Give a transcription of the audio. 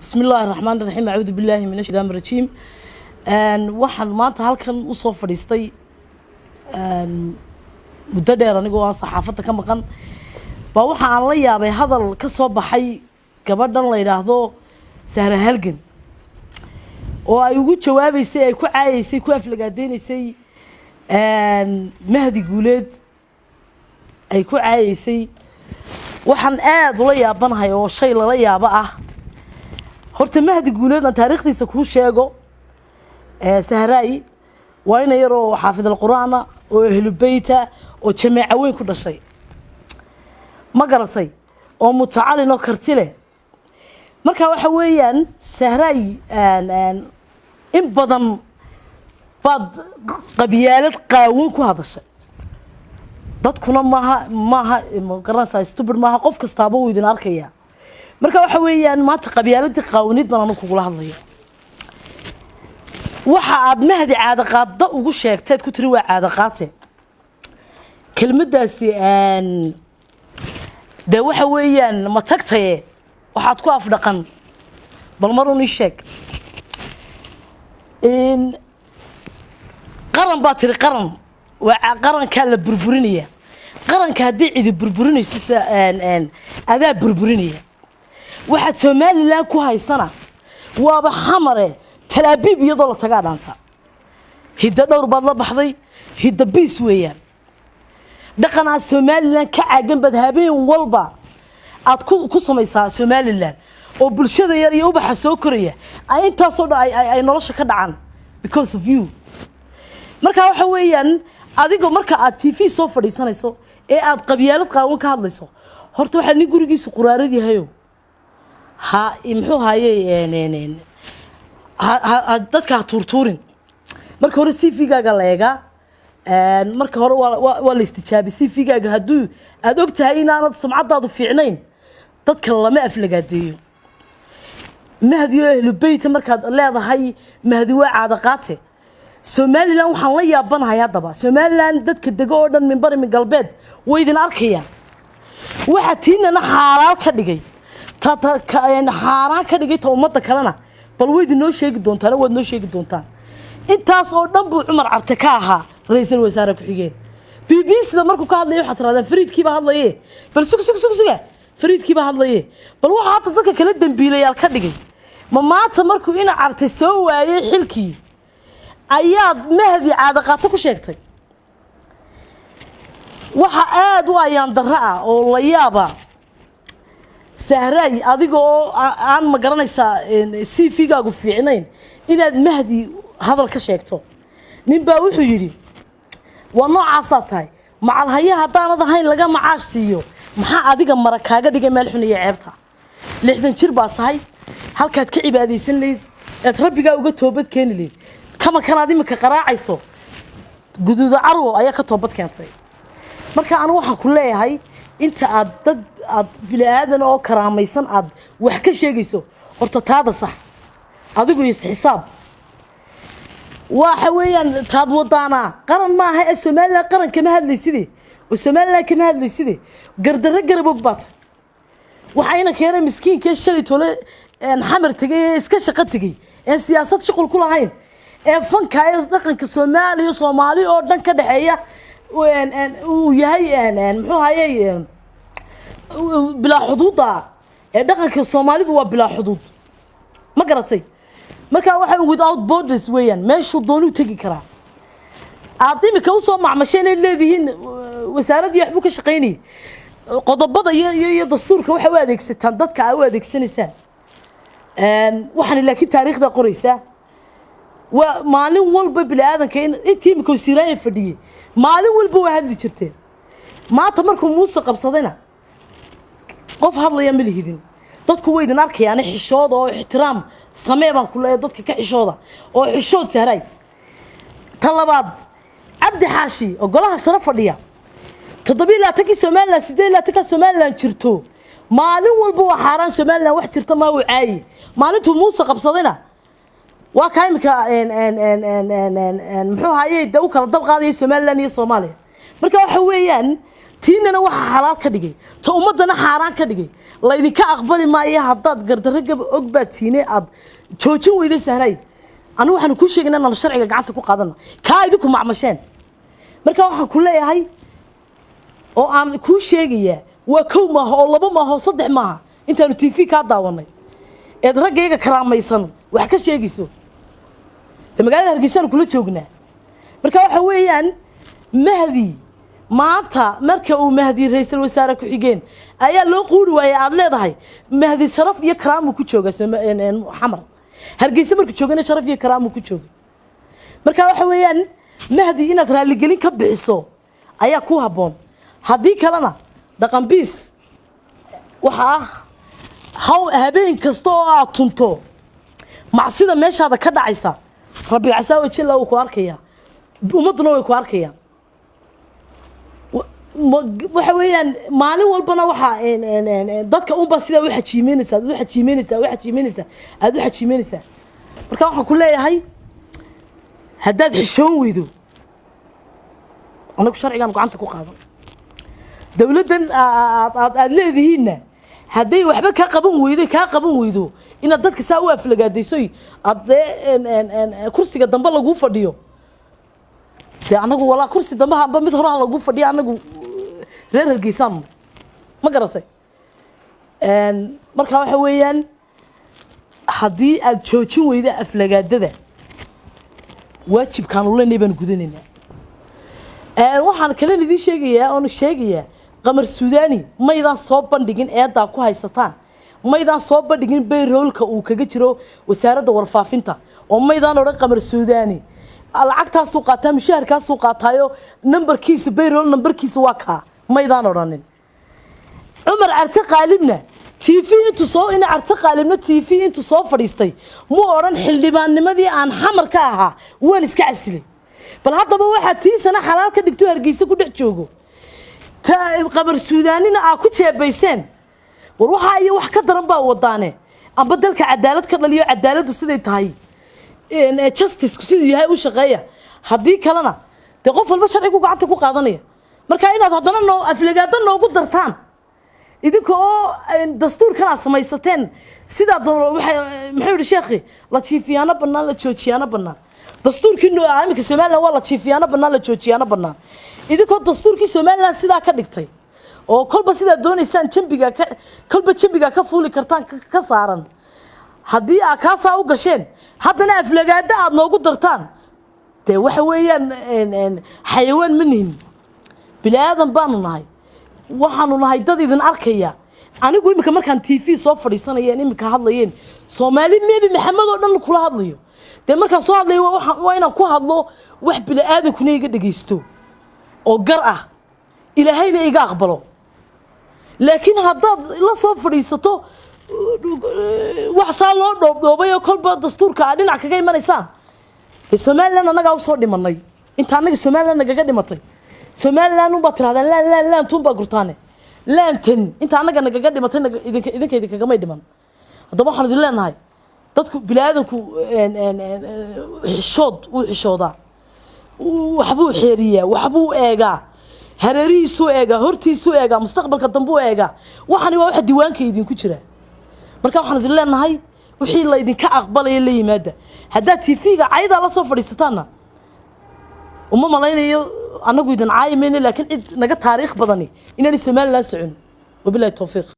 Bismi illaahi raxmaan raxiim. Acuudu billaahi min ashaytaan rajiim. Waxaan maanta halkan usoo fadhiistay muddo dheer anigoo aan saxaafadda ka maqan baa waxa aan la yaabay hadal ka soo baxay gabadhan la yidhaahdo Sahra Halgan, oo ay ugu jawaabeysay, ay ku caayeysay, ku aflagaadeyneysay Mahdi Guuleed ay ku caayeysay. Waxaan aada ula yaabanahay oo shay lala yaabo ah, horta Mahdi Guuleed aan taariikhdiisa kuu sheego. Sahraay, waa ina yar oo xaafid alqur-aana oo ahlubeyta oo jameeco weyn ku dhashay, ma garatay, oo mutacalin oo karti leh. Marka waxa weeyaan, Sahraay, in badan baad qabyaalad qaawan ku hadashay. Dadkuna maaha, ma garanaysaa, stupid maaha. Qof kastaaba wuu idin arkaya. Marka waxa weeyaan, maanta qabyaaladii qaawanid baan anu kugula hadlaya. Waxa aad Mahdi caado qaadda ugu sheegteed ku tiri waa caado qaate, kelmaddaasi dee waxa weeyaan ma tagtaye waxaad ku afdhaqan. Bal mar un ii sheeg. Qaran baa tiri, qaran waa qarankaa la burburinaya. Qaranka haddii cidi burburinayso, adaa burburinaya. Waxaad Somalilan ku haysana waaba Xamare, Talaabiib iyadoo la tagaa dhaanta. Hiddo dhowr baad la baxday, hiddo biis weeyaan. Dhaqan aad Somalilan ka caagan baad habeen walba aad ku samaysaa Somalilan, oo bulshada yar iyo ubaxa soo koraya ay intaasoo dhan ay nolosha ka dhacaan because of you. Marka waxa weeyaan, adigoo marka aad TV soo fadhiisanayso ee aad qabyaalad qaawan ka hadlayso, horta waxaa nin gurigiisu quraarad yahayo ha muxuu haye, dadka ha tuurtuurin. Marka hore CV-gaaga la eegaa. Marka hore waa la istijaabay CV-gaaga. Hadduu aada og tahay inaanad sumcadaadu fiicnayn, dadka lama aflagaadeeyo. Mahdi oo ahlu beyta markaad leedahay Mahdi waa caado qaate, Somalilan waxaan la yaabanahay haddaba, Somalilan dadka dego oo dhan, minbari min galbeed, way idin arkayaan. Waxaa tiinana xaalaal ka dhigay, ta xaaraan ka dhigay ta ummadda kalena, bal way idin noo sheegi doontaan, waad noo sheegi doontaan. Intaas oo dhan buu Cumar Carte ka ahaa ra-iisul wasaare ku-xigeen. BBC-da markuu ka hadlaya waxaad tirahdaan fariidkiiba hadlaye. Bal sug, sug, sug, suga, fariidkiiba hadlaye. Bal waxaa hadda dadka kala dembiilayaal ka dhigay, ma maanta markuu ina Carte soo waayey xilkii ayaad Mahdi caadaqaato ku sheegtay? Waxa aada u ayaan darro ah oo la yaaba, Sahraay, adiga oo aan ma garanaysaa CV-gaagu fiicnayn, inaad Mahdi hadal ka sheegto. Nin baa wuxuu yidhi, waa noocaasaa tahay, macalhaya haddaanad ahayn laga macaash siiyo, maxaa adiga mara kaaga dhigay meel xun iyo ceebta? 60 jir baad tahay. Halkaad ka cibaadaysan layd eed rabbigaa uga toobad keeni layd, kama kanaad imika qaraacayso guduuda carwo ayaa ka toobad keentay. Marka anu waxaan ku leeyahay, inta aad dad aad bini aadan oo karaamaysan aad wax ka sheegayso, horta taada sax, adigu is xisaab. Waxa weeyaan, taad wadaanaa qaran maaha ee Somalilan qaran kama hadlayside, oo Somalilan kama hadlayside. Gardarro garabog baad tahay. Waxaa ina keenay miskiinkee shalay tole Xamar tegay ee iska shaqo tegey ee siyaasad shuqul ku lahayn ee fanka ee dhaqanka Soomaaliya, Soomaali oo dhan ka dhexeeya uu yahay, muxuu hayey, bilaa xuduuda ee dhaqanka Soomaalidu waa bilaa xuduud, ma garatay? Marka waxa without borders weeyaan, meeshuu doonuu tegi karaa. Aad imika usoo macmasheen ay leedihiin wasaaraddii waxbuu ka shaqaynayay. Qodobada iyo dastuurka waxay u adeegsataan dadka aa u adeegsanaysaan waxaan, laakiin taariikhda qoraysaa waa maalin walba bini aadanka in intii imika wasiiraaya fadhiyey maalin walba waa hadli jirteen. Maanta markuu Muuse qabsadayna qof hadlaya ma lihidin. Dadku way idin arkayaan. Xishooda oo ixtiraam samee baan ku leeyahay, dadka ka xishooda oo xishood, Sahray. Ta labaad, Cabdi Xaashi oo golaha sare fadhiya, 27-kii Somalilan, 28-ka Somalilan jirto, maalin walba waa xaaraan, Somalilan wax jirta maa, uu caayi. Maalintuu Muuse qabsadayna waa kaa imika muxuu hayey, dee u kala dab qaadaya Somalilan iyo Soomaaliya. Marka waxa weeyaan, Tiinana waxaa xalaal ka dhigay, ta ummaddana xaaraan ka dhigay. Laydinka aqbali maayo haddaad gardarro gaba og baad tiine aad joojin weyda. Sahray, anigu waxaanu kuu sheegayna inaanu sharciga gacanta ku qaadana kaa idinku macmasheen. Marka waxaan ku leeyahay oo aan kuu sheegayaa, waa kow maaha oo labo maaha oo saddex maaha intaanu TV kaa daawanay eed raggayga karaamaysan wax ka sheegayso. De magaalada Hargeysaanu kula joognaa. Marka waxa weeyaan, Mahdi maanta marka uu Mahdi ra-iisul wasaare ku-xigeen ayaa loo quuri waayey. Aada leedahay Mahdi sharaf iyo karaamuu ku jooga Xamar, Hargeysa markuu joogana sharaf iyo karaamuu ku jooga. Marka waxa weeyaan, Mahdi inaad raaligelin ka bixiso ayaa ku habboon. Haddii kalena dhaqanbiis waxa ah haw habeen kasta oo aad tunto macsida meeshaada ka dhacaysa, Rabbi casaa wajalla wuu ku arkayaa, ummadduna way ku arkayaan. Waxa weeyaan, maalin walbana waxaa dadka unbaa sidaa u xajiimeynaysaa, aad u xajiimeynaysaa, u xajiimeynaysaa, aada u xajiimeynaysaa. Marka waxaan ku leeyahay, haddaad xishoon weydo, anagu sharcigaan gacanta ku qaadan. Dowladdan aad leedihiinna hadday waxba kaa qaban weydo, kaa qaban weydo inaad dadka saa u aflagaadaysoy, aad dee kursiga dambe laguu fadhiyo, dee anagu walaa kursi dambe amba mid horaha laguu fadhiyo. Anagu reer Hargeysaan, ma garatay? Marka waxa weeyaan, haddii aad joojin weyda aflagaadada, waajibkaanu leenahay baan gudanaynaa. Waxaan kalen idiin sheegayaa oonu sheegayaa, Qamar Suudani maydaan soo bandhigin eedaa ku haysataan, maydaan soo bandhigin payroll-ka uu kaga jiro wasaaradda warfaafinta, oo maydaan odhan Qamar Suudani lacagtaasuu qaataa, mushaharkaasuu qaataayo, nambarkiisu, payroll nambarkiisu waa kaa, maydaan odhanin. Cumar Carte Qaalibna TV intuu soo ina Carte Qaalibna TV intuu soo fadhiistay muu odhan xildhibaannimadii aan Xamar ka ahaa waan iska casilay. Bal haddaba waxaa tiisana xalaal ka dhigto Hargeysa ku dhex joogo, ta Qamar Suudaanina aa ku jeebayseen. War waxaa iyo wax ka daran baa wadaane. Amba dalka cadaalad ka dhaliyo, cadaaladdu siday tahay, justice-ku siduu yahay u shaqeeya. Haddii kalena dee qof walba sharcigu gacanta ku qaadanaya. Marka inaad haddana noo aflagaado noogu dartaan idinka oo dastuurkan aad samaysateen sidaa doon, waxay muxuu yidhi sheekhi? La jiifiyaano bannaan, la joojiyaano bannaan. Dastuurkii iminka Somaliland waa la jiifiyaano bannaan, la joojiyaano bannaan. Idinkoo dastuurkii Somaliland sidaa ka dhigtay oo kolba sidaa doonaysaan jambiga ka kolba jambiga ka fuuli kartaan ka saaran, haddii aa kaasaa u gasheen, haddana aflagaado aad noogu dartaan, dee waxa weeyaan, xayawaan ma nihin, bini aadan baanu nahay. Waxaanu nahay dad idin arkaya. Anigu iminka markaan TV soo fadhiisanayeen, iminka hadlayeen, Soomaali Nebi Maxamed oo dhan kula hadlayo, dee markaan soo hadlayo waa inaan ku hadlo wax bini aadankuna iga dhegaysto oo gar ah, Ilaahayna iga aqbalo. Laakiin haddaad la soo fadhiisato wax saa loo dhoobdhoobay oo kolba dastuurka aad dhinac kaga imanaysaan, dee Somaliland annagaa usoo dhimanay. Inta annaga Somaliland nagaga dhimatay, Somaliland unbaa tirahdaan, laan laan laantuun baa gurtaane, laantan inta annaga nagaga dhimatay idinka idinkagamay dhiman. Haddaba waxaan idin leenahay, dadku bini-aadanku xishood wuu xishoodaa, waxbuu xeeriyaa, waxbuu eegaa, hareerihiisuu eegaa, hortiisuu eegaa, mustaqbalka dambuu eegaa. Waxani waa waxa diiwaanka idinku jira. Marka waxaan idin leenahay, wixii laydinka aqbalaya la yimaada. Haddaad TV-ga caydaa la soo fadhiisataanna, uma malaynayo annagu idin caayi mayno, laakiin cid naga taariikh badani inaanay Somaliland socon. Wabilahi towfiiq.